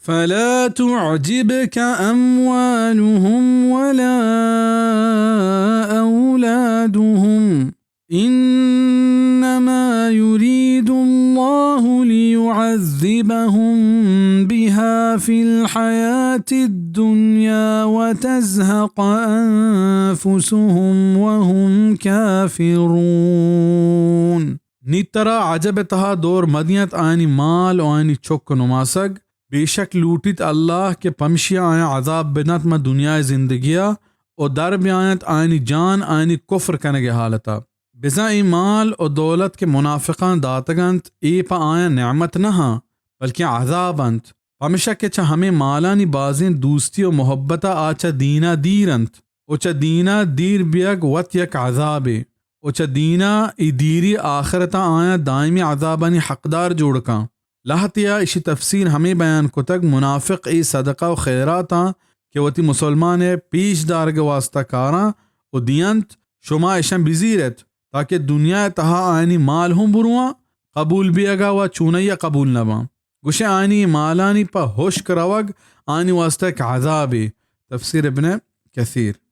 فلا تعجبك أموالهم ولا أولادهم، إنما يريد الله ليعذبهم بها في الحياة الدنيا وتزهق أنفسهم وهم كافرون. نی ترا عجب ءِ تہا دور مہ دینت آیانی مال و آیانی چک و نماسگ، بے شک لوٹیت اللہ کہ پمشیا آیاں عذاب بدنت ماں دنیا ءِ زندگیا و در بیاینت آیانی جان آیانی کفر کنگ ءِ حالتا۔ بزاں اے مال و دولت کہ منافقاں داتگ انت، اے پہ آیاں نعمت نہ آں، بلکیں عذاب انت۔ پمشکہ چہ ہمے مالانی بازیں دوستی و محبتا آ چہ دینا دیر انت۔ و چہ دینا دیر بیگ وت یک عذابے، و چہ دینا اے دیری آخرتا آیاں دائمی عذابانی حقدار جوڑ کن۔ لہتیا اشی تفسیر ہمے بیان کتگ، منافق اے صدقہ و خیراتاں کہ وتی مسلمان ءِ پیش دارگ ءِ واسطہ کاراں و دینت، شما اشاں بزیرت تاکہ دنیا ءِ تہا آیانی مال ہوں برواں، قبول بیگا و چونیا قبول نہ باں۔ گوشے آیانی مالانی پہ ہشک روگ آیانی واسطہ یک عذابے۔ تفسیر ابن کثیر۔